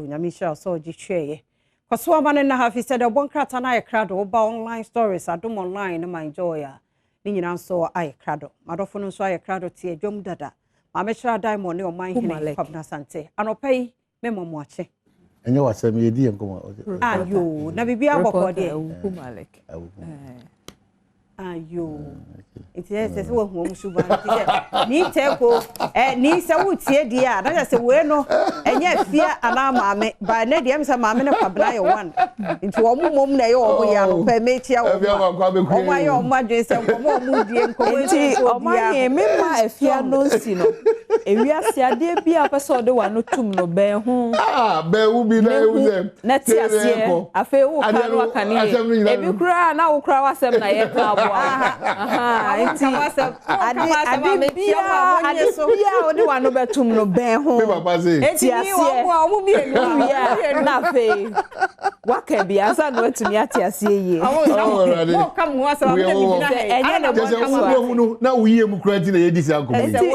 Nyame nhyira wo sɛ ɔgye hwɛeɛ. Kɔ so ama no nna ha fi sɛ deɛ ɔbɔ nkrataa no ayɛ krado. Woba online stories, Adom Online ne My Joy a, ne nyinaa nso ayɛ krado. Madɔfo no nso ayɛ krado te adwam dada. Maame Kyerɛ Diamond ne ɔman hene Kwabena Asante. Anɔpa yi, mema mo akye. Ɛnyɛ w'asɛm, yɛdi yɛn nkɔmmɔ. Ayo, na biribi abɔkɔ deɛ. Ayo. Nti sɛ sɛ woahu wɔn suban nti sɛ ni tɛko ɛ ni sɛ wotie deɛ a na kyerɛ sɛ wei no ɛnyɛ fia anaa maame ba ne deɛ sɛ maame ne Kwabena yɛ one nti wɔn mmom na ɛyɛ wɔn yɛ anɔpɛ mekyia wɔn a wɔn ayɛ wɔn adwene sɛ nkɔmɔ a wɔn die nkɔmɔ nti ɔmo ahe mema afia no nsi no ewiase adeɛ bi a pɛ sɛ ɔde w'ano tum no bɛn ho. Ah, bɛn ho bi na ewu sɛ na te aseɛ afei wo ka no aka ne yie ebi koraa na wo koraa w'asɛm na yɛ ka aboa. Nti ade ade biara ade biara ɔde w'ano bɛtum no bɛn ho te aseɛ wia na afei waka bi ansa na watumi ate aseɛ yie. Ɛnyɛ na bɔ no na woyie mu kura nti na yɛdi saa nkɔmmɔ yi. Nti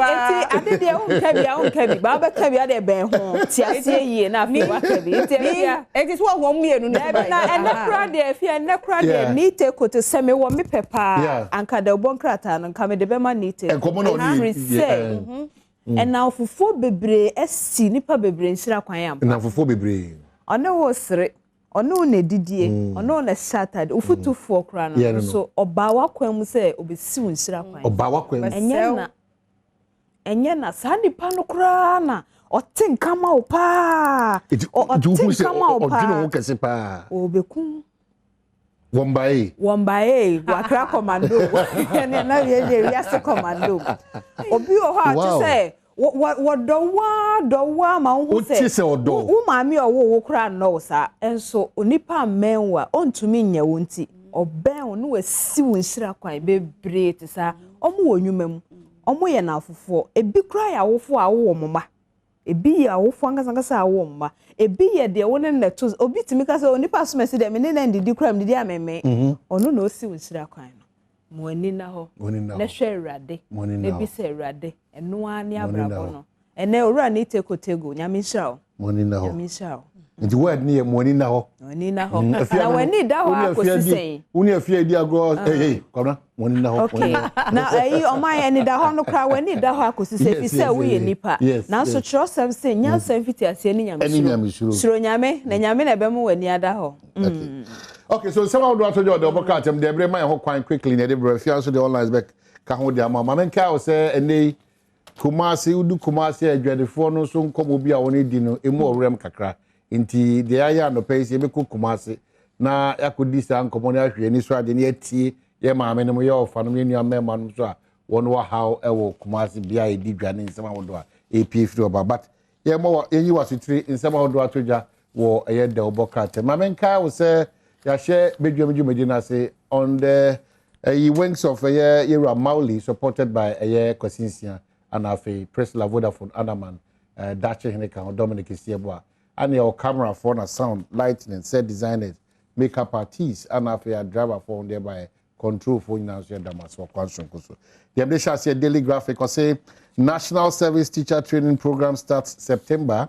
ade deɛ wonka bi a wonka bi ba wobɛka bi ade bɛn ho te aseɛ yie na afei waka bi nti afia nti so wɔn mmienu no dabi na ɛnɛ kura deɛ afia ɛnɛ kura deɛ ne te kote sɛ mewɔ me pɛ paa anka da ɔbɔ nkrataa no nka mede bɛma ne te nkɔmmɔ na ɔne sɛ ɛnamfofoɔ bebree asi nipa bebree nhyira kwan ampa. Ɛnamfofoɔ bebree. Ɔne wo sere, ɔne wo na edidie, ɔne wo na ɛhyɛ atade, ofutufoɔ koraa no nso ɔbaa w'akwan mu sɛ obesi wo nhyira kwan. Ɔbaa w'akwan mu. Ɛnyɛ na saa nipa no koraa na ɔte nka ma wo paa. Ɔte nka ma wo paa. Ɔdwene ho kɛse paa. Ɔbɛkum. Wɔmbae. Wɔmbae, wakra commando. Ɛne na yɛ wiase commando. Obi wɔ hɔ a te sɛ wɔdɔ wa ma wo ho sɛ wo maame ɔwo wo kora nnɔ wo saa nso onipa mmɛn wo a ɔntumi nyɛ wo nti ɔbɛn wo na wasi wo nhyira kwan bebree te saa. Ɔmo wɔ nnwuma mu, ɔmo yɛ n'afofoɔ, ebi kora yɛ awofoɔ a wowɔ mo mma, ebi yɛ awofoɔ ankasankasa a wowɔ mo mma, ebi yɛ deɛ wo ne ne to. Obi tumi ka sɛ onipa asomasi deɛ me ne ne ndidi kora me didi ameme. Ɔno na osi wo nhyira kwan no. Mo ani na hɔ na hwɛ Awurade na ebi sɛ Awurade ɛno ara ne abrabɔ no. Ɛnɛ owura ne tekotego Nyame nhyira wo. Mo ani na hɔ. Nyame nhyira wo. Nti word ne yɛ mo ani na hɔ. Mo ani na hɔ. Na w'ani da hɔ akɔsi sɛn. Wo ne afia di agorɔ hey Kwabena mo ani na hɔ. Okay. Na ɛyi ɔman ani da hɔ no koraa w'ani da hɔ akɔsi sɛ fi sɛ woyɛ nipa. Nanso kyerɛwsɛm sɛ nyansa mfiti aseɛ ne nyamesuro. Suro Nyame na Nyame na ɛbɛma w'ani ada hɔ. Okay, so nsɛm ahodoɔ ato dwa ɔde ɔbɔ kratam deɛ ɛberɛ ma yɛn ho kwan quickly na ɛde brɛ fia nso deɛ online bɛ ka ho deɛ ama maame nka wo sɛ ɛnɛ yi Kumasi wodu Kumasi a adwadifoɔ no nso nkɔmmɔ bi a wɔn di no emu ɔwerɛm kakra nti deɛ yɛayɛ anɔpa yi sɛ yɛbɛkɔ Kumasi na yɛakɔdi saa nkɔmmɔ no ahwɛ ani so adeɛ na yɛatie yɛ maame nom yɛ ɔfa nom yɛ nua mmarima nom so a wɔn wɔ haw wɔ Kumasi bea a yɛdi dwa ne nsɛm ahodoɔ a ɛpie firi ɔba but yɛmmɔ yɛnyi w'asotire nsɛm ahodoɔ ato dwa wɔ ɛyɛ dɛwbɔ krataa maame nkae wo sɛ yɛahyɛ badwam dwumadi no ase on the ɛyi wings of ɛyɛ yɛwura Mauli supported by ɛyɛ Kwasi Nsia ana afei Priscilla Vodafone Anaman Dakye Hene ka ho Dominic Esieboa ana yɛwɔ camera foɔ na sound lightning set designers makeup artists ana afei a driver foɔ deɛ baeɛ control foɔ nyinaa nso yɛda mo ase wɔ kwan sonko so. Deɛ mede hyɛ aseɛ Daily Graphic ɔse National Service Teacher Training Program starts September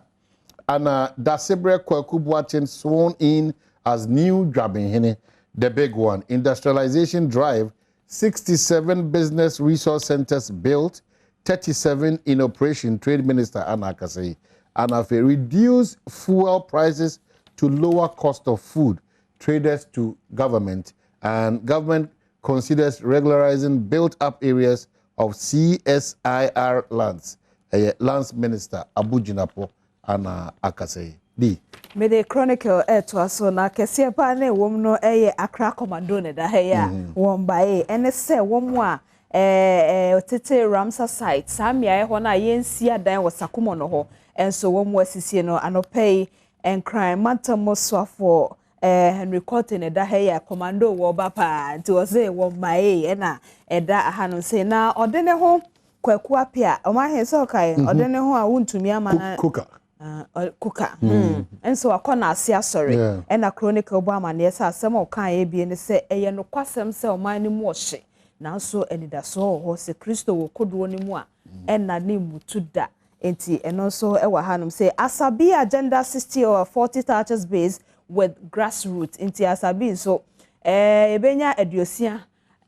ana Dasebrɛ Kwaku Boateng sworn in as new Dwabenhene, the big one. Industrialization drive, 67 business resource centers built, 37 in operation, Trade Minister Anna Akasei. And afei reduce fuel prices to lower cost of food, traders to government, and government considers regularizing built-up areas of CSIR lands. Lands Minister Abu Jinapo Anna Akasei. D. Mede Chronicle ɛtoa so na kɛseɛ paa na ɛwɔ mu no ɛyɛ Accra Commando ne da ha yi a wɔn baeɛ ɛne sɛ wɔn a tete Ramsar site saa mmeaeɛ hɔ no a yɛnsi adan wɔ Sakumo no hɔ ɛnso wɔn mu asisie no anɔpɛ yi Nkran mantam soafoɔ Henry Quartey ne da ha yi a Commando wɔ ba paa nti wɔse wɔn baeɛ ɛna ɛda aha no sɛ na ɔde ne ho Kwaku Apia ɔmo ahe sɛ ɔkae ɔde ne ho a wontumi ama na Kuka. Kuka. Nso akɔ n'ase asɔre. Ɛna Chronicle bɔ amanneɛ sɛ asɛm a ɔkaeɛ bie ne sɛ ɛyɛ nokwasɛm sɛ ɔman no mu ɔhye nanso anidasoɔ wɔ hɔ sɛ Kristo wɔ kodoɔ no mu a ɛna ne mmutu da. Nti ɛno nso ɛwɔ hanom sɛ Asabi agenda 60 or 40 touches base with grassroots. Nti Asabi nso ebenya 60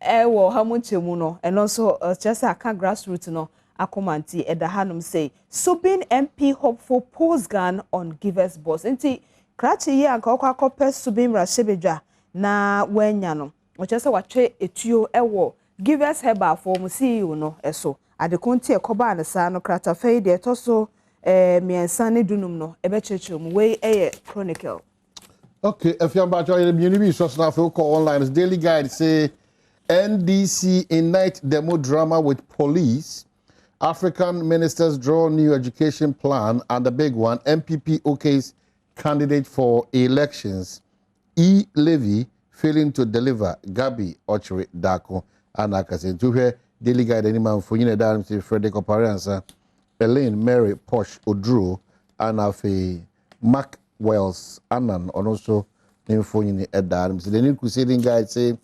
ɛwɔ ha mu nkyɛmu no, ɛno nso kyerɛ sɛ aka grassroots no akoma. Nti ɛda hanom sɛ Subin MP hopeful pulls gun on Givers boss. Nti krakye yi anka ɔkɔ akɔpɛ Subin mmarahyɛbadwa na wanya no, ɔkyerɛ sɛ watwe etuo ɛwɔ Givers Herbal foɔ mu CEO no ɛso. Adeko nti ɛkɔbaa ne saa no, kratafa yi deɛ ɛtɔ so 315 no ɛbɛkyerɛkyerɛ mu. Wei ɛyɛ Chronicle. Okay, Afiambacho, yɛrɛ mmienu bi sɔ so na afei wokɔ online. Daily Guide say NDC in night demo drama with police. African ministers draw new education plan, and the big one, NPP OK's candidate for elections. E Levy failing to deliver. Gabby Otchere Darko. Anaka nti wohwɛ Daily Guide anim a, mfonyin ɛda no sɛ Frederick Opare Ansah, Elaine Mary Posh Oduro, ana afei Mark Wells Anan, ɔno nso ne mfonyin ɛda no. The New Crusading Guide say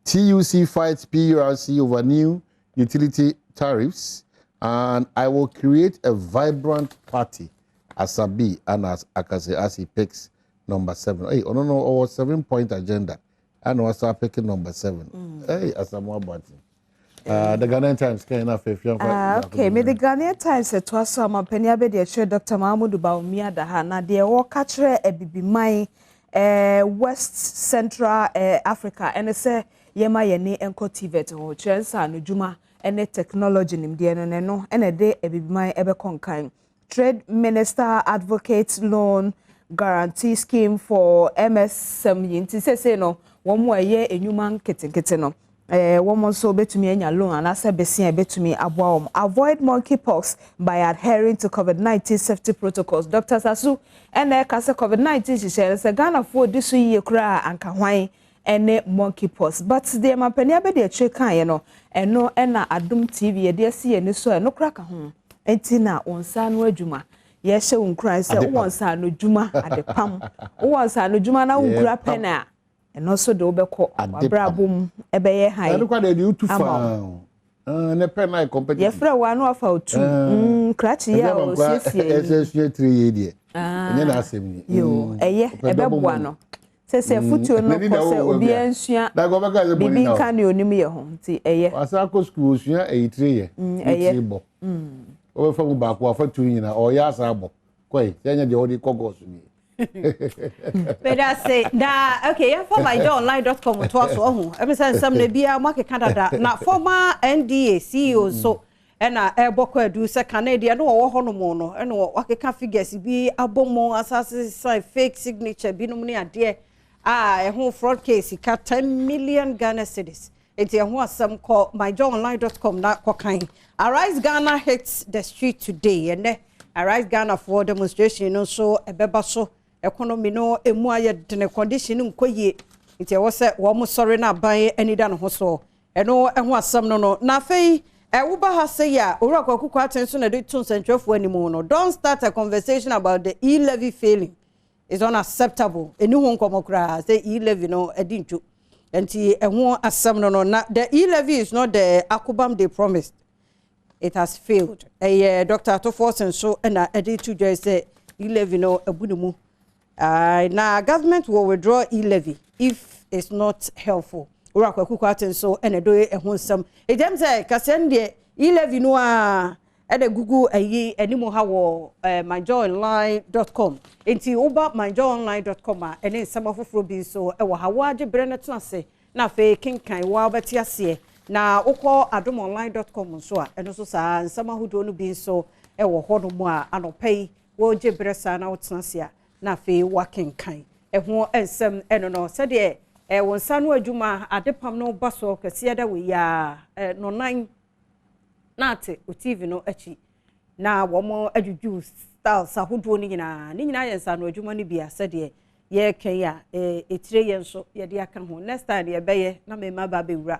TUC fights PURC over new utility tariffs, and "I will create a vibrant party." Asabi and Akase as he picks number 7. Hey, oh no, our 7-point agenda. And was start picking number 7. Hey, Asamoah Boateng. The Ghanaian Times kind of if you Okay, me the Ghanaian Times ɛtoa so ama panin abɛdi akyerɛ Dr. Mahamudu Bawumia da ha na deɛ wɔka kyerɛ Abibiman, West Central Africa, ɛne sɛ yɛma yɛne nkɔ TVET ho, kyerɛ nsa ano dwuma ne technology nimdeɛ no, n'ano ɛna ɛde Abibiman ɛbɛkɔ nkan. Trade Minister advocates loan guarantee scheme for MSME. Nti sese no, wɔn mu a ɛyɛ enwuma nketenkete no, wɔn nso bɛtumi anya loan anaasɛ besia bɛtumi aboa wɔn. Avoid monkeypox by adhering to COVID-19 safety protocols. Dr Sasu ɛna ɛka sɛ COVID-19 hyehyɛ no sɛ Ghanafoɔ di so yie koraa, anka hwan ɛne monkeypox? But deɛ mampanin abɛde akyire kaeɛ no, ɛno ɛna Adom TV yɛde asi yɛn ani so a ɛno kora ka ho. Nti na wɔn nsa ano adwuma, yɛhyɛ wɔn nkuran sɛ wowɔ nsa ano adwuma, adepam, wowɔ nsa ano adwuma na wokura pɛn a, ɛno nso de wobɛkɔ wabrabɔ mu, ɛbɛyɛ han. Ɛno kwa de wotu faa ne pɛ na competitive. Yɛfrɛ wa no afa otu krakye yi a ɔsiesie yi. Ɛsɛ sua tiri yie deɛ, ɛnyɛ n'asɛm ni. Yo, ɛyɛ, ɛbɛboa no sɛ futuo no kɔ sɛ obiara nsua biribi nka ne onim yɛ ho, nti ɛyɛ. Wasa akɔ sukuu osua ɛyi tiri yɛ ne tiri bɔ, wɔbɛfa mu baako afa tu nyinaa ɔyɛ asa abɔ kɔyi sɛ ɛnyɛ deɛ ɔde kɔ gɔɔso nie. Meda se na okay, yɛmfa myjoyonline.com toa so. Ɔho ɛmi sɛ nsɛm no biara moakeka dada na former NDA CEO nso ɛna ɛbɔ kɔ adu sɛ kane deɛ no wɔwɔ hɔnom no, ɛna wakeka figures bi abɔ mu asase sign fake signature binom ne adeɛ a ɛho fraud case ka 10 million Ghana cedis. Nti ɛho asɛm, kɔ myjoyonline.com na kɔkan. Arise Ghana hits the street today. Ɛnɛ Arise Ghana for demonstration no nso ɛbɛba so. Economy no emu ayɛ dene, condition no nkɔ yie, nti ɛwɔ sɛ wɔn sɔre na aban ani da ne ho so. Ɛno ɛho asɛm no. Na afei ɛwoba ha sɛ yi a, Owura Kwaku Kwarteng nso na de to nsɛntwerɛfoɔ anim no, "Don't start a conversation about the e-levy failing, is unacceptable." Ɛni ho nkɔmɔ koraa sɛ e-levy no ɛdi ntwo. Nti ɛho asɛm no na the e-levy is not the akobam they promised, it has failed. Ɛyɛ Dr Ato Forson nso ɛna ɛde to dwa sɛ e-levy no ɛbu ne mu na government will withdraw e-levy if it's not helpful. Owura Kwaku Kwarteng nso ɛna ɛde ɛho nsɛm ɛgyam sɛ kaseɛ no deɛ, e-levy no a ɛna gugu ɛyi anim ha wɔ myjoyonline.com. Nti woba myjoyonline.com a, ɛne nsɛm afoforɔ bi nso ɛwɔ ha. Wɔagye berɛ no tena ase na afei kenkan wɔa wobɛte aseɛ. Na wokɔ adomonline.com nso a, ɛno nso saa nsɛm ahodoɔ no bi nso ɛwɔ hɔnom a anɔpa yi wɔgye berɛ saa na wotena ase a, na afei wakenkan ɛho nsɛm. Ɛno no sɛdeɛ ɛwɔ nsa no adwuma adepam no ba so kɛseɛ da wɔ yi a nɔnan na ate o TV no akyi na wɔn adwudwu styles ahodoɔ no nyinaa. Ne nyinaa yɛ nsa no adwuma no bi a sɛdeɛ yɛreka yi a, etire yɛn nso yɛde aka ho. Next time yɛbɛyɛ na mɛma ba abɛwura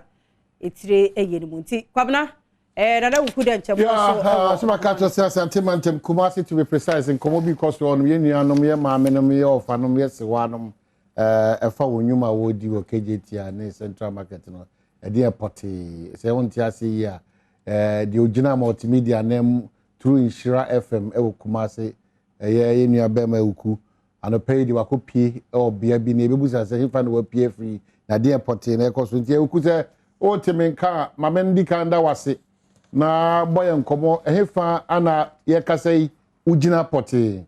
etire ɛyɛ ne mu. Nti Kwabena, Nana Wuku dɛ nkyɛn mu nso ɛwɔ. Sɛ maka kyerɛ sɛ Asante Mantam, Kumasi to be precise, nkɔmmɔ bi kɔ so ɔnom yɛn nuanom, yɛ maamenom, yɛ ɔfanom, yɛ sewanom, ɛfa wɔn nnwuma a wɔredi wɔ KJT ne Central Market no. Ɛde yɛ pɔtee sɛ wɔnte ase yi a, deɛ ogyina multimedia nam through Nhyira FM ɛwɔ Kumasi. Ɛyɛ yɛn nua bɛrima Awuku. Anɔpa yi de wakɔ pie ɛwɔ bea bi na ebebusa sɛ hefa na wapie afiri na adeɛ pɔtee na ɛkɔ so. Nti Awuku sɛ wote me nka a, ma me ndi kan da wase na bɔ yɛn nkɔmmɔ ɛhefa ana yɛkasa yi wogyina pɔtee.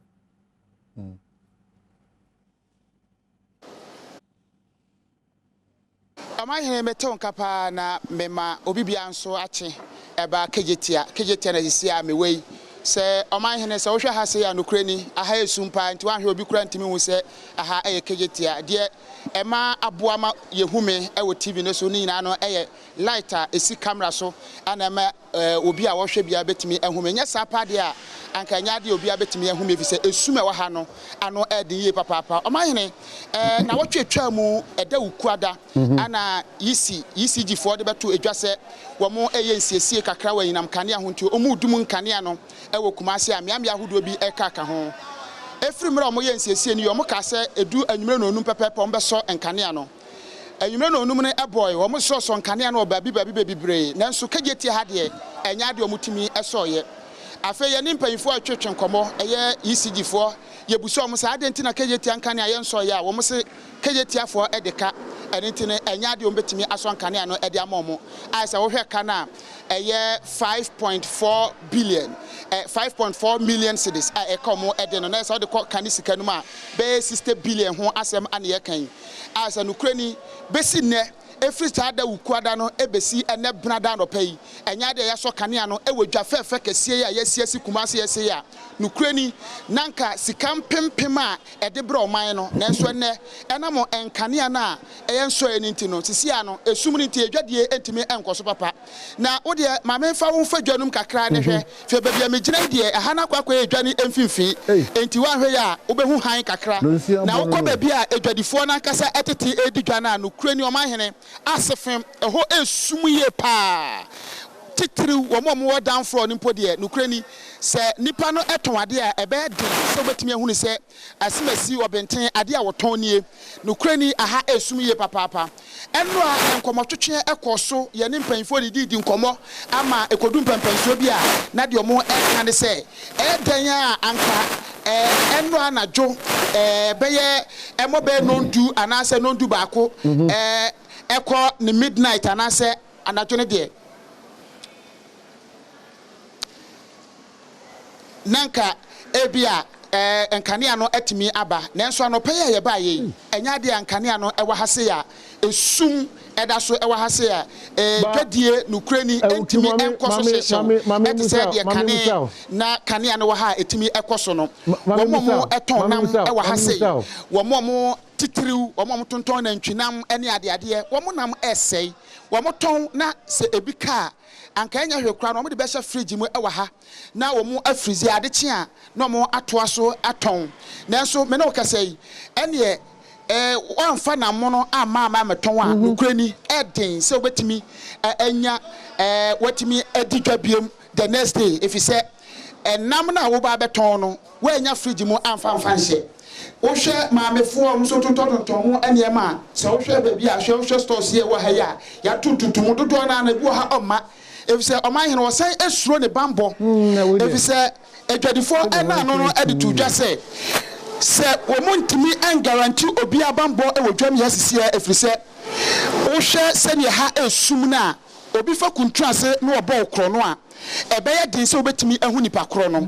Ɔmanhene mete wo nka paa na mema obi biara nso akye ɛba Kejetia. Kejetia na sisi a mewɔ yi. Sɛ ɔmanhene sɛ wohwɛ ha sei a nokorɛ ni aha yɛ sum paa nti woanhwɛ obi koraa ntumi nhu sɛ aha yɛ Kejetia. Deɛ ɛma aboa ma yɛhu me wɔ TV no so ne nyinaa no yɛ light a ɛsi camera so na ɛma obi a ɔhwɛ biara bɛtumi ahu me. Nyɛ saa paa deɛ a, anka ɛnyɛ adeɛ a obiara bɛtumi ahu me, ɛfiri sɛ esum a ɛwɔ ha no ano yɛ den yie papaapa. Ɔmanhene, nnawɔtwe a ɛtwaa mu, ɛda Wukuada, ɛna YISI, ECG foɔ de bɛto dwa sɛ wɔreyɛ nsiesie kakra wɔ anyinam kanea ho nti wɔredum nkanea no wɔ Kumasi a mmeammea ahodoɔ bi rekaka ho. Ɛfiri mmerɛ a wɔyɛɛ nsiesie no wie, wɔkaa sɛ ɛdu anwummerɛ nnɔnnum pɛpɛɛpɛ wɔbɛsɔ nkanea no. Anwummere nnɔnnum no bɔe, wɔsɔsɔɔ nkanea no wɔ baabi baabi bebree, nanso Kejetia ha deɛ, ɛnyɛ adeɛ a wɔtumi sɔeɛ. Afei yɛne mpanyimfoɔ retwetwe nkɔmmɔ, ɛyɛ ECG foɔ, yɛbisa wɔn sɛ adɛn nti na Kejetia nkanea yɛnsɔeɛ a, wɔse Kejetiafoɔ de ka, ɛno nti no ɛnyɛ adeɛ a wɔbɛtumi asɔ nkanea no de ama wɔn. Ayɛ sɛ wohwɛ ka no a, ɛyɛ 5.4 billion, 5.4 million cedis a ɛka wɔn de no, na ɛyɛ sɛ wode kɔ kane sika no mu a, bɛyɛ 60 billion ho asɛm na yɛreka yi. A Sɛ nokorɛ ni, bɛsi nnɛ, ɛfiri saa da Wukuada no bɛsi ɛnnɛ Benada anɔpa yi, ɛnyɛ adeɛ a yɛasɔ kanea no wɔ dwa fɛɛfɛ kɛseɛ yi a yɛasi asi Kumasi ha sei a, nokorɛ ni, na anka sika mpempem a ɛde brɛ ɔman no, nanso ɛnnɛ, ɛnam nkanea no a ɛyɛ nsɔeɛ no nti no, seesei ara no, esum no nti, adwadie ntumi nkɔ so papa. Na wo deɛ, ma memfa wo mfa dwa no mu kakra na hwɛ. Hwɛ baabi a megyina yi deɛ, ɛha no akɔ akɔyɛ dwa no mfimfini, enti woanhwɛ yie a, wobɛhu hann kakra. Na wokɔ baabi a adwadifoɔ no ankasa tete redi dwa no a, nokorɛ ni, ɔmanhene, asefem, ɛhɔ resum yie pa ara, titiriw wɔn a wɔwɔ down floor no mpo deɛ, nokorɛ ni, sɛ nnipa no tɔn adeɛ a, ɛbɛyɛ den sɛ wobɛtumi ahunu sɛ asimasi, ɔbenten, adeɛ a wɔtɔn nie. Nokorɛ ni, aha resum yie papaapa. Ɛnora nkɔmmɔtwetweɛ kɔɔ so, yɛne mpanyinfoɔ didii nkɔmmɔ ama ɛkɔduu mpɛnpɛnsoɔ bi a na deɛ wɔn reka ne sɛ, ɛyɛ dɛn a anka ɛnora anadwo bɛyɛ ɛmɔ bɛyɛ nɔndu anaasɛ nɔndu baako ɛkɔ ne midnight anaasɛ anadwo no deɛ, na anka ebia nkanea no atumi aba. Nanso anɔpa yi a yɛbaeɛ yi, ɛnyɛ adeɛ a nkanea no wɔ ha sei a esum da so wɔ ha sei a dwadie nokorɛ ni ntumi nkɔ so hyehyew te sɛ deɛ kane na kanea no wɔ ha a ɛtumi kɔ so no. Wɔn a wɔtɔn nam wɔ ha sei, wɔn a wɔn titiriw, wɔn a wɔtontɔn nantwinam ne adeadeɛ, wɔn nam resɛe. Wɔtɔn na sɛ ebi ka a, Anka ɛnyɛ hwee koraa no, wɔde bɛhyɛ fridge mu wɔ ha na wɔafirizi, ade kye a na wɔatoa so atɔn. Nanso me ne wo kasa yi, ɛnneɛ eh, woamfa nam mono amma amma ammɛtɔn a, nokorɛ ni, ɛyɛ den sɛ wobɛtumi anya eh, woatumi adi dwa biom the next day, ɛfiri sɛ ɛnam no a woba abɛtɔn no, Woannya fridge mu amfa amfa nhyɛ. Wohwɛ maamefoɔ a wɔn nso tontɔntontɔn ho nneɛma a, sɛ wohwɛ baabi a, hwɛ wohwɛ stores yi a ɛwɔ ha yi a, yɛato ntutu mu dodoɔ no ara no, ebi wɔ ha ɔmma. Efisɛ ɔmanhene ɔsan suro ne bammɔ. Efisɛ adwadifoɔ nna ano no de too dwa sɛ, sɛ wɔntumi anguarantee obiara bammɔ wɔ dwam yi ha sisi ara ɛfiri sɛ wohwɛ sɛdeɛ ha resum no a, obi fa kuntun ase na ɔbɔ wo korɔno a, ɛbɛyɛ den sɛ wobɛtumi ahu nipa korɔ no.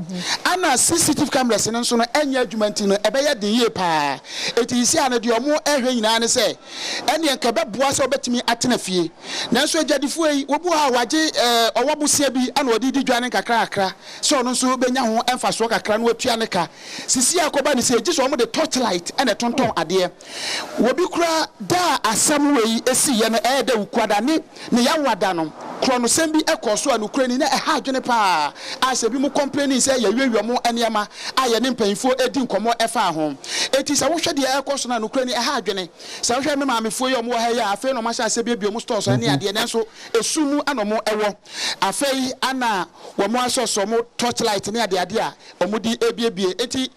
Ɛna CCTV cameras no nso no ɛnyɛ adwuma nti no ɛbɛyɛ den yie paa. Enti seesei ara no deɛ wɔrehwɛ nyinaa ne sɛ ɛneɛ nka ɛbɛboa sɛ wobɛtumi atena fie. Nanso agyadifoɔ yi, obi wɔ hɔ a wagye ɔwɔ bosea bi na ɔde redi dwa no nkakrankakra sɛ ɔno nso bɛnya ho mfasoɔ kakra na watua ne ka. Seesei akɔba no sei, gye sɛ wɔde torchlight na ɛtontɔn adeɛ. Obi koraa, da a asɛm wei siiɛ no, ɛyɛ dɛ Wukuada ne ne Yawoada no, korɔnosɛm bi kɔɔ so a nokorɛ ni na ɛha adwene pa ara a sɛ binom kɔmplenii sɛ yɛawiawia wɔn nneɛma a yɛne mpanyimfoɔ redi nkɔmmɔ faa ho. Enti sɛ wohwɛ deɛ ɛrekɔ so no a, nokorɛ ni ɛha adwene. Sɛ wohwɛ me maamefoɔ yi a wɔwɔ ha yi a, afei na wɔahyɛ aseɛ abuebue wɔn stores ne adeɛ nanso esum mu na wɔwɔ. Afei na wɔasɔsɔ wɔn torchlight ne adeade a wɔde rebuebue. Enti.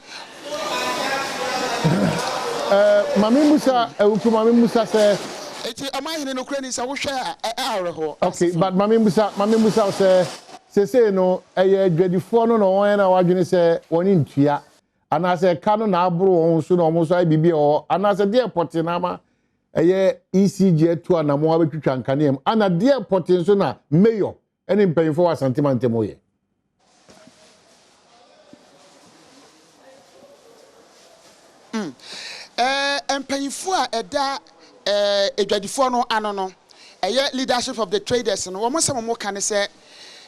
Eh, ma me mmusa, Awuku, ma me mmusa sɛ. Enti ɔmanhene, nokorɛ ni, sɛ wohwɛ a, ɛyɛ awerɛhoɔ. Okay, but ma me mmusa, ma me mmusa wo sɛ, Seesei no, ɛyɛ adwadifoɔ no na wɔn na wɔadwene sɛ wɔn ntua, anaasɛ ɛka no na aboro wɔn so na wɔn nso ayɛ biribi wɔ hɔ, anaasɛ deɛ pɔte na ama ɛyɛ ECG atu anammɔn abɛtwitwa nkanea mu, ana deɛ pɔte nso na mayor ne mpanyinfoɔ wɔ Asante mantam yɛ. Mm. Ɛɛ, mpanyinfoɔ a ɛda ɛɛ adwadifoɔ no ano no, ɛyɛ leadership of the traders no, wɔn nsɛm a wɔka ne sɛ,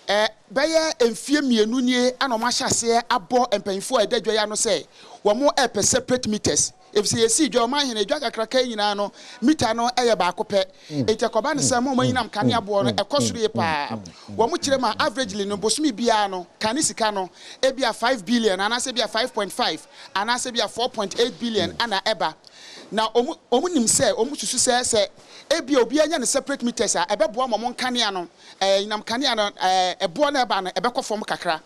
ɛɛ bɛyɛ mfie 2 nie ana wɔn ahyɛ aseɛ abɔ mpanyinfoɔ a ɛda dwa yi ano sɛ wɔn ɛpɛ separate meters. Efisɛ yɛsii dwa, ɔman hene, dwa kakraka yi nyinaa no, mita no yɛ baako pɛ. Enti ɛkɔba no sɛ, mo a moanyinam kanea boɔ no, ɛkɔ soro yie paa. Wɔn kyerɛ mu a, averagely no, bosome biara no, kane sika no, ebia 5 billion anaasɛ ebia 5.5 anaasɛ ebia 4.8 billion ana ɛba. Na wɔn nim sɛ, wɔn susu sɛ, sɛ ebia obiara nya ne separate meters a, ɛbɛboa ma wɔn nkanea no, anyinam kanea no, ɛboɔ no a ɛba no, ɛbɛkɔ fam kakra.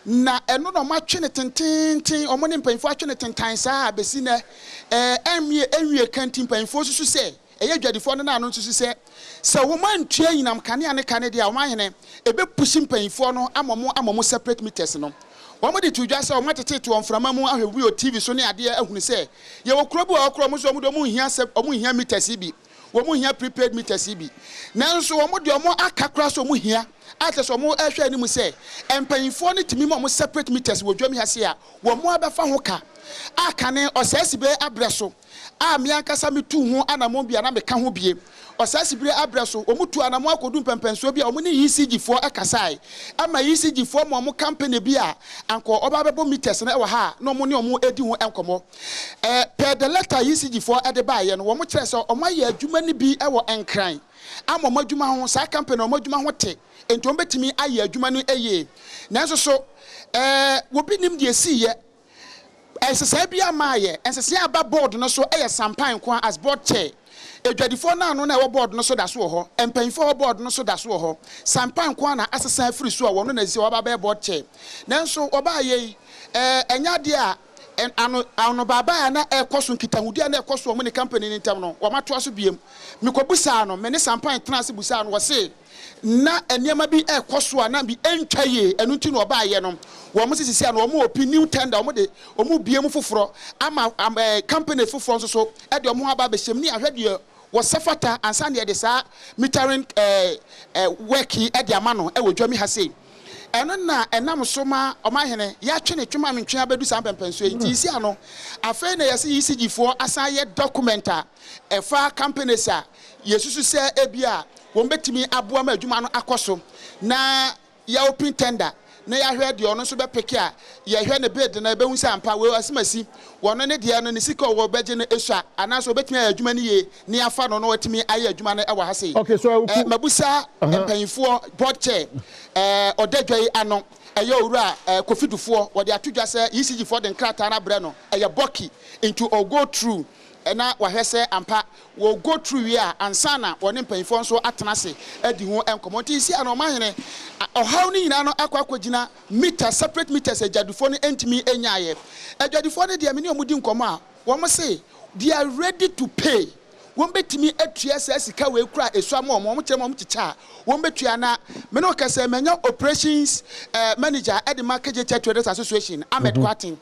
Na ɛno na wɔn atwe ne tententen, wɔn ne mpanyinfoɔ atwe ne tentan saa a bɛsi nɛ, ɛnwie ɛnwie ka. Nti mpanyinfoɔ susu sɛ, ɛyɛ adwadifoɔ no naano nso sɛ, sɛ wɔn antua anyinam kanea ne ka ne deɛ a, wɔn ahene ɛbɛpush mpanyinfoɔ no ama wɔn separate meters no. Wɔn de to dwa sɛ wɔn atetete wɔn mframa mu ahwɛ bi wɔ TV so ne adeɛ ahunu sɛ yɛwɔ kuro bi wɔ hɔ korɔ, wɔn nso wɔn de wɔn nhia sɛ wɔn nhia meters yi bi, wɔn nhia prepaid meters yi bi, nanso wɔn de wɔn aka koraa sɛ wɔn hia a kyerɛ sɛ wɔn ɛhwɛ anim sɛ mpanyinfoɔ no tumi ma wɔn separate meters wɔ dwam ha se a, wɔn abɛfa ho ka a kane ɔsɛɛ bɛ abrɛ so a mmea ankasa metu ho anammɔn bi a na meka ho bie. Ɔsaa sibire abrɛ so, wɔn tu anammɔn akɔdu mpɛmpɛnsoɔ bi a wɔn ne ECG foɔ ɛkasae ama ECG foɔ ma wɔn company bi a anka ɔba abɛbɔ meters no ɛwɔ ha a na wɔn ne wɔn edi ho nkɔmɔ. Per the letter ECG foɔ ɛde baayɛ no, wɔn kyerɛ sɛ wɔn ayɛ adwuma no bi ɛwɔ Nkran ama wɔn adwuma ho, saa company wɔn adwuma ho te, nti wɔn bɛtumi ayɛ adwuma no yie. Nanso so wɔbi nim deɛ esi yɛ nsesaa bi ama ayɛ nsesaa aba board no so. Ɛyɛ Sampan nko as board chair. Adwadifoɔ no ano na ɛwɔ board no so da so wɔ hɔ, mpanyinfoɔ a ɛwɔ board no so da so wɔ hɔ. Sampan nko na asesa afiri so a wɔn na sisi wɔaba bɛyɛ board chair. Nanso wɔbaa yɛ yi, ɛnyɛ adeɛ a ano ano baaba a na ɛkɔ so, nkitahudi a na ɛkɔ so wɔn ne company ne ntam no, wɔn atoa so biem. Mekɔ busaa no, me ne Sampan tena ase busaa no, wɔse na nneɛma bi ɛkɔ so a na bi ɛntwa yie. Ɛno nti na ɔbaayɛ no, wɔn sisi a na wɔn open new tender, wɔn de wɔn bie mu foforɔ ama company foforɔ nso so ɛde wɔn ho aba abɛhyɛ mu ne ahwɛ deɛ wɔsɛ fata ansa na yɛde saa metering ɛɛ ɛɛ work yi ɛde ama no ɛwɔ dwam ha sei. Ɛno na ɛnam so ma ɔmahene yɛatwe ne twema mentwe abɛdu saa mpɛmpɛnsoɔ yi. Nti isi ano afei na yɛsɛ ECG foɔ asan yɛ document a ɛfa companies a yɛsusu sɛ ebi a wɔn bɛtumi aboa ma adwuma no akɔ so, na yɛ open tender na yɛahwɛ deɛ ɔno nso bɛpick a yɛhwɛ ne bid na yɛbɛhu sɛ ampa wei asimasi wɔno ne deɛ no ne sika ɔwɔ bɛgye no esua anaasɛ obɛtumi ayɛ adwuma no yie ne afa no na watumi ayɛ adwuma no ɛwɔ ha sei. Okay, so Mabusa mpanyinfoɔ, board chair ɔda dwa yi ano, ɛyɛ owura Kofi Dufoɔ, wɔde ato dwa sɛ ECG foɔ de nkrataa no abrɛ no, ɛyɛ bɔki, nti ɔ go through ɛna wahwɛ sɛ ampa wɔ go through wie a ansa na wɔne mpanyinfoɔ nso atena ase adi ho nkɔmɔ. Nti si ano ɔmahene, ɔhaw no nyinaa no akɔ akɔgyina meter, separate meters adwadifoɔ no ntumi nyaayɛ. Adwadifoɔ no deɛ, me ne wɔn di nkɔmɔ a, wɔn se they are ready to pay. Wɔn bɛtumi atua saa sika wei kura esu ama wɔn. Wɔn kyerɛ mu, wɔn kyekyɛ a wɔn bɛtua. Na me ne kɛsɛ mɛnya operations manager ɛde ma Kejetia Traders Association, Ahmed Kwaten.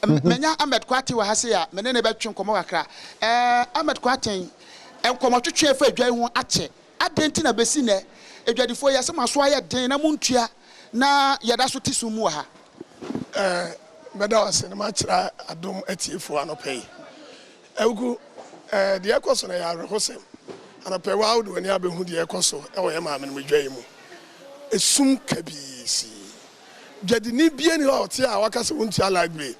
Mɛnya Ahmed Kwaten wɔ ha se a me ne ne bɛtwe nkɔmɔ kakra. Ahmed Kwaten, nkɔmɔ twetwe efa adwa yi ho akyɛ adan ti na bɛsi nɛ adwadifoɔ yi asɛm aso ayɛ den na mo ntua na yɛda so te sum mu wɔ ha. Mɛda wo ase na makyerɛ Adom atiefoɔ anɔpɛ yi. Awuku, deɛ ɛkɔ so no yɛ awerɛhosɛm. Anɔpɛ waa wode w'ani abɛhu deɛ ɛkɔ so ɛwɔ yɛ maame no dwa yi mu. Esum kabii sii. Dwadini bia ni hɔ a ɔte a waka sɛ wontua light bill.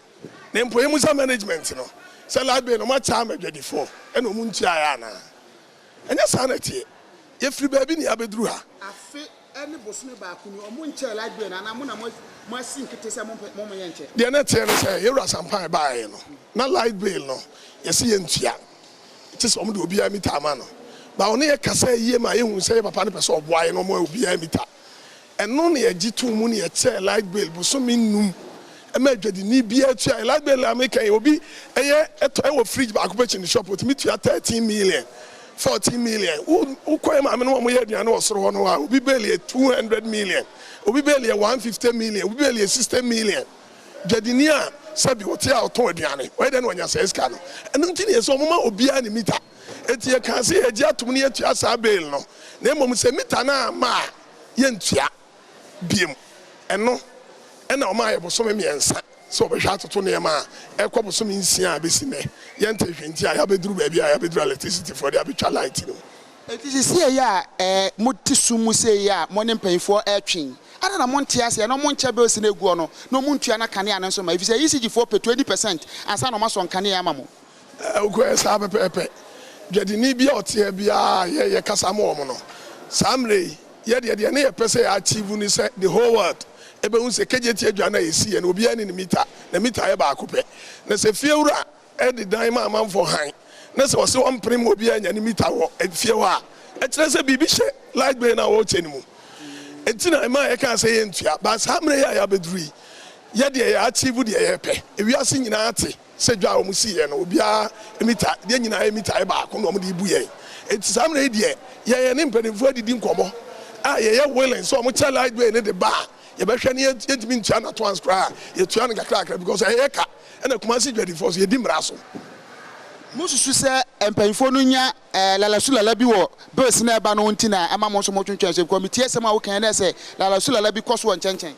Na mpo yɛmusa management no sɛ light bill no ɔmakyɛ ama adwadifoɔ ɛna ɔmu ntuaeɛ anaa? Ɛnyɛ saa na ɛteɛ. Yɛfiri baabi ne yɛabɛduru ha. Afe ne bosome 1 ni ɔmo nkyɛɛ light bill na anaa mo na mo asi nkete sɛ mo mpɛ mo mo yɛ nkyɛ? Deɛ na ɛteɛ no sɛ yɛwura Sampan baeɛ no, na light bill no yɛsɛ yɛntua kye sɛ ɔmo de obiara mita ama no ba. Ɔne yɛ kasa yie ma yɛhu sɛ yɛ papa no pɛ sɛ ɔboa yɛ na ɔmo obiara mita. Ɛno na yɛgye too mu ne yɛkyɛɛ light bill bosome 5 ɛma adwadini biara tua light bill. A meka yi, obi ɛyɛ ɛtɔ ɛwɔ fridge baako pɛ kyi ne shop, otumi tua 13 million. 14 million. Wo wokɔ yɛ maame no wɔn yɛ aduane wɔ soro hɔ no a, obi bail yɛ 200 million, obi bail yɛ 150 million, obi bail yɛ 60 million. Dwadini a sɛbi ɔte a ɔtɔn aduane, ɔyɛ dɛn na wanya saa sika no? Ɛno nti na yɛsɛ wɔmma obiara ne mita. Enti yɛkaa sɛ yɛgye atom na yɛatua saa bail no, na mmom sɛ mita no amma a, yɛntua biom. Ɛno na wɔmaa yɛ bosome mmiɛnsa sɛ wɔbɛhwɛ atoto nneɛma a ɛrekɔ bosome nsia a ɛbɛsi nnɛ yɛntee hwee nti a yɛabɛduru baabi a yɛabɛduru a electricity foɔ de abɛtwa light no mu. Enti seesei a mote sum mu sei a mo ne mpanyimfoɔ retwe yi, adɛn na monte aseɛ na monkyɛ bills no agu hɔ no na wɔntua na kanea no nso mma efisɛ ECG foɔ pɛ 20 percent ansa na wɔasɔ nkanea ama mo. Ɛwɔ saa pɛpɛɛpɛ. Dwadini bi a ɔte ha biara a yɛ yɛkasa ma wɔn no, saa mmerɛ yi, yɛ deɛ deɛ ne yɛpɛ sɛ yɛ achieve ne sɛ the whole world ɛbɛhu sɛ KJT adwa no a yɛsiiɛ no obiara nni ne meter, na meter yɛ baako pɛ. Na sɛ fiewura de dan ma amanfoɔ hann na sɛ ɔse ɔmpene ma obiara nya ne meter wɔ fie hɔ a, ɛkyerɛ sɛ biribi hyɛ light bill no a wɔrekyɛ no mu. Enti na ɛmaa yɛkaa sɛ yɛntua. But saa mmerɛ yi a yɛabɛduru yi, yɛ deɛ yɛ achieve deɛ yɛpɛ. Ewiase nyinaa te sɛ dwa a wɔsiiɛ no, obiara mita, yɛn nyinaa yɛ mita yɛ baako na wɔde rebu yɛn. Enti saa mmerɛ yi deɛ, yɛn yɛne mpanimfoɔ adidi nkɔmmɔ a yɛyɛ willing sɛ wɔkyɛ light bill no de ba a, yɛbɛhwɛ na yɛntumi ntua no at once koraa a, yɛtua no nkakrakra because ɛyɛ ka. Ɛna Kumasi dwadifoɔ nso, yɛdi mmara so. Mosusu sɛ mpanyimfoɔ no nya lalasulala bi wɔ bills no a ɛba no ho nti na ɛma mo nso motwentwɛn so? Because metie asɛm a woka yi na ɛsɛ lalasulala bi kɔ so wɔ nkyɛnkyɛn.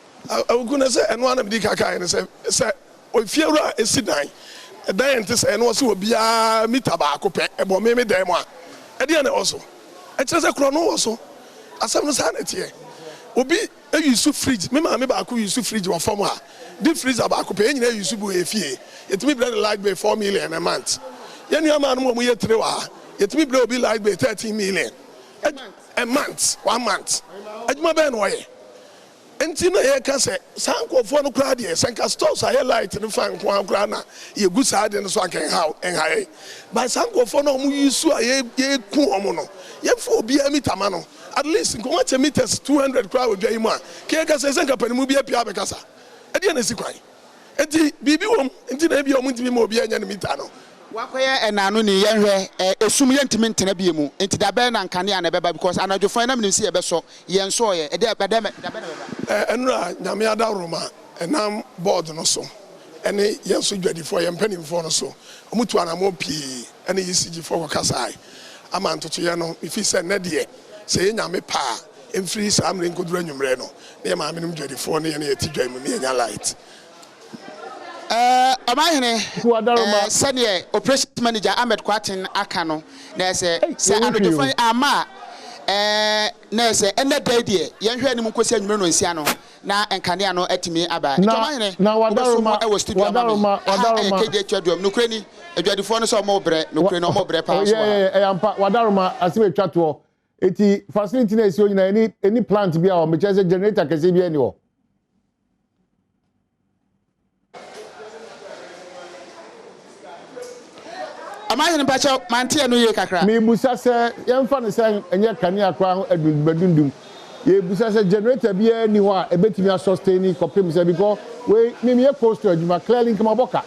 Awuku, na sɛ ɛno ara na medi kan kaeɛ no sɛ, sɛ ofiewura si dan, ɛdan a ɛnte sɛɛ na ɔse obiara mita baako pɛ bɔ me me dan mu a, ɛdeɛn na ɛwɔ so? Ɛkyerɛ sɛ korɔno wɔ so. Asɛm no saa na ɛteɛ. Obi use fridge, me maame baako use fridge wɔ fam ha, deep freezer baako pɛ, yɛn nyinaa use bi wɔ yɛn fie. Yɛtumi brɛ no light bill 4 million a month. Yɛn nua maa nom a wɔyɛ tire wɔ ha, yɛtumi brɛ obi light bill 13 million a month, one month. Adwuma bɛn na ɔyɛ? Nti na yɛka sɛ saa nkurɔfoɔ no koraa deɛ, sɛ nka stores ayɛ light no fa nko ara koraa na yɛgu saa de no so anka ɛnha ɛnha yɛn. But saa nkurɔfoɔ no a wɔn yi so a yɛku wɔn no, yɛmfa obiara meter ma no. At least nkɔmɔ akyɛ meters 200 koraa wɔ dwa yi mu a, ka yɛka sɛ sɛ nka panimu bi apia abɛkasa. Ɛdeɛ na esi kwan? Nti biribi wɔ mu nti na ebi a wɔn ntumi ma obiara nya ne meter no. Wakɔyɛ ɛnaano ni yɛnhwɛ ɛ esum yɛntumi ntena bie mu nti da bɛn na nkanea na ɛbɛba because anadwo fan na menim sɛ yɛbɛsɔ yɛn sɔɔyɛ ɛdɛ ɛdɛ da bɛn na ɛbɛba? Ɛnura Nyame adaworoma ɛnam board no so ɛne yɛn nso dwadifoɔ, yɛn mpanimfoɔ no so, wɔn tu anammɔn pii ɛne ECG foɔ kɔkasae ama ntotoyɛ no. Mefi sɛ nnɛ deɛ, sɛ yɛ Nyame paa mfiri saa mmerɛ nkɔduru anwummerɛ no na yɛ maame nom dwadifoɔ ne yɛne yɛte dwa mu ne yɛnya light. Ɔmanhene, sɛdeɛ operations manager Ahmed Kwarteng aka no, na ɛsɛ sɛ anadwofa yi ama a, na ɛsɛ ɛnɛ da yi deɛ yɛnhwɛ anim nkɔsi anwummerɛ no nsia no na nkanea no atumi aba. Nti ɔmanhene, wobɛso mu ɛwɔ studio ama me. Aha ɛyɛ KJ Aduom. Nokorɛ ni, adwadifoɔ no sɛ ɔmo brɛ, nokorɛ ni, ɔmo brɛ paa nso wɔ ha. Ɛyɛ ampa, wadaroma asɛm atwa toɔ. Eti facility na esi hɔ nyinaa, ɛni plant bi a hɔ, mekyerɛ sɛ generator kɛseɛ bi ɛni hɔ? Ɔmanhene, mpakyɛw, mante ɛno yie kakra. Mebusa sɛ yɛmfa no sɛ ɛnyɛ kanea koraa ho adundum, yɛbusa sɛ generator biara ni hɔ a ɛbɛtumi asustain kɔpem sɛ, because wei memeyɛ cold store adwuma, clearly nkama bɔ ka.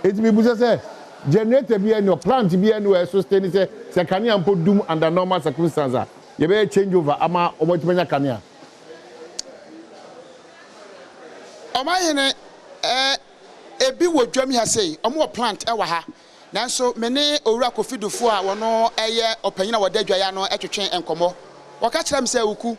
Enti mebusa sɛ generator biara ni hɔ, plant biara ni hɔ a ɛsustain sɛ kanea mpo dum under normal circumstance a, yɛbɛyɛ change over ama wɔn atumi anya kanea? Ɔmanhene, ebi wɔ dwam ha sei, ɔmo wɔ plant ɛwɔ ha, nanso me ne Owura Kofi Dufo a wɔno ɛyɛ ɔpanyin a wɔda dwa yi ano ɛtwetwe nkɔmmɔ, wɔka kyerɛ me sɛ, Awuku,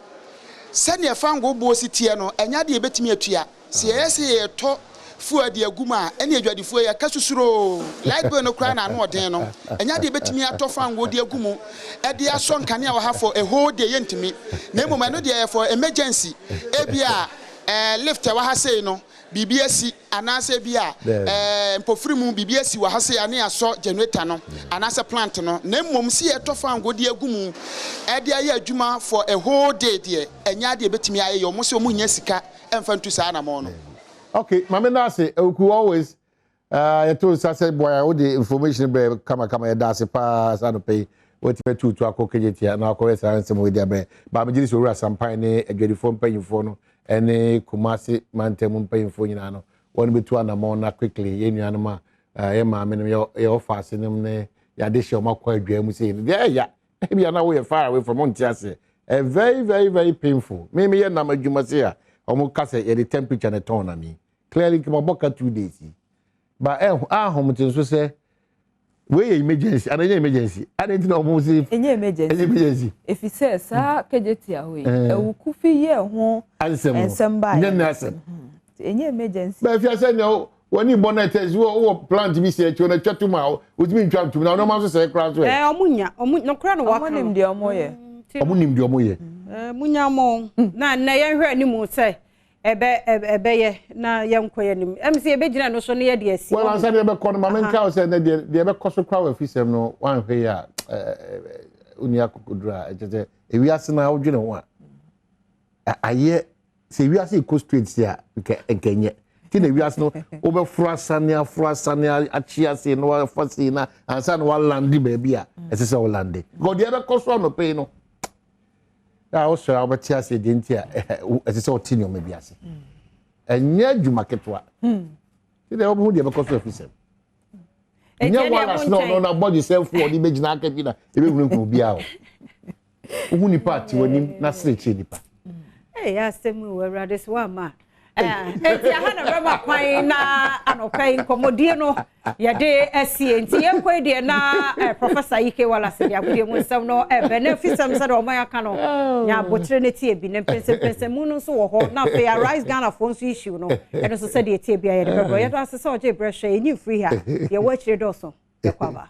sɛnea fango boɔ si teɛ no, ɛnyɛ adeɛ yɛbɛtumi atua. Sɛ yɛyɛ sɛ yɛtɔ fuel de agu mu a, ɛne adwadifoɔ yɛka susuroo. Light bill no koraa na ano ɔden no, ɛnyɛ adeɛ yɛbɛtumi atɔ fango de agu mu ɛde asɔ nkanea wɔ ha for a whole day, yɛntumi. Na mmom ɛno deɛ yɛ for emergency, ebi a lift ɛwɔ ha sei no biribi asi, anaasɛ bi a mpofiri mu biribi asi wɔ ha sei a, ne yɛasɔ generator no anaasɛ plant no. Na mmom si yɛtɔ fango de agu mu ɛde ayɛ adwuma for a whole day deɛ, ɛnyɛ adeɛ yɛbɛtumi ayɛ. Yɛ ɔmo sɛ ɔmo nya sika ɛmfa ntu saa anamɔ no. Okay, maame nase Awuku, always yɛto nsa sɛ boy a wode information brɛ kamakama, yɛda ase paa. Saa nɔpɛ yi watumi atutu akɔ Kejetia na akɔyɛ saa nsɛm wei de abrɛ baa. Megye di sɛ Owura Sampan ne adwadifoɔ mpanyimfoɔ no ne Kumase mantam mpanyimfoɔ nyinaa no, wɔn bɛtu anammɔn na quickly yɛn nuanom a yɛ maame nom, yɛ ɔfaase nom ne yɛade hyɛ wɔn akɔ adwaa mu sei no deɛ ɛya ebi ana woyɛ far away from nte aseɛ ɛ very very very painful. Me meyɛ nam adwuma sei a, wɔn ka sɛ yɛde temperature na ɛtɔn nam yi, clearly nkema bɔ ka 2 days yi ba ɛ ahom te nso sɛ wei yɛ emergency ana ɛnyɛ emergency ana nti na wɔn si. Ɛnyɛ emergency. Ɛnyɛ emergency. Efisɛ saa Kejetia hɔ yi, Awukufi yɛ ho ansɛm no nsɛm baa. Nyɛ ne asɛm. Ɛnyɛ emergency. Bɛɛ fi asɛ nea wɔn ni bɔ na ɛtɛ si wɔ plant bi si akyi wɔn atwa tum a wotumi ntwa ntum na ɔno nso sɛ ɛkora nso yɛ. Ɔmo nya ɔmo nokora na waka ɔmo no. Nim deɛ ɔmo yɛ. Ɔmo nim deɛ ɔmo yɛ. Mo nya mo na nnɛ yɛnhwɛ anim sɛ ɛbɛ ɛbɛyɛ na yɛnkɔ yɛn anim sɛ yɛbɛgyina no so na yɛde asi. Wɔn ansa deɛ ɛbɛkɔ no, maame nka sɛ ɛnɛ deɛ ɛbɛkɔ so kora wɔ afisɛm no, wanhwɛ yi a ɛɛ oni akokoduro a ɛkyɛ sɛ ewiase na awodwene ho a ayɛ sɛ ewiase ekɔ straight si a nkɛ nkɛnyɛ ti na ewiase no wobɛforo asane aforo asane akyi ase na wafa se na ansa na walande baabi a ɛsɛ sɛ wɔlande, because deɛ ɛbɛkɔ so anɔpɛ yi no a wosɔre a wobɛte ase deɛ nti a ɛsɛ sɛ ɔte nneɛma bi ase, ɛnyɛ adwuma ketewa ti deɛ wɔbɛhu deɛ ɛbɛkɔ so afisɛm nyɛ wallace na ɔno na bɔgye sɛ fo ɔde bɛgyina aka bi na ɛbɛhunahuna obiara o. Wohu nipa a te w'anim na serekyerɛ nipa. Ɛyɛ asɛm wɔ Awurade so wama enti aha na bɛma kwan na anɔpa yi nkɔmmɔdie no yɛde asie. Nti yɛnkɔ yi deɛ na Professor Ike Wallace de agodie mu nsɛm no ɛbɛ na afisɛm sɛdeɛ ɔman aka no nya abotire no tie bi ne mpɛnsɛmpɛnsɛmu no nso wɔ hɔ. Na afei Arise Ghanafoɔ nso issue no, ɛno nso sɛdeɛ tie bi a yɛde bɛbrɛ. Yɛdɔ ase sɛ ɔgye berɛ hwɛ yɛnyi mfiri ha, yɛwɔ akyire dɔɔso. Yɛkɔ aba.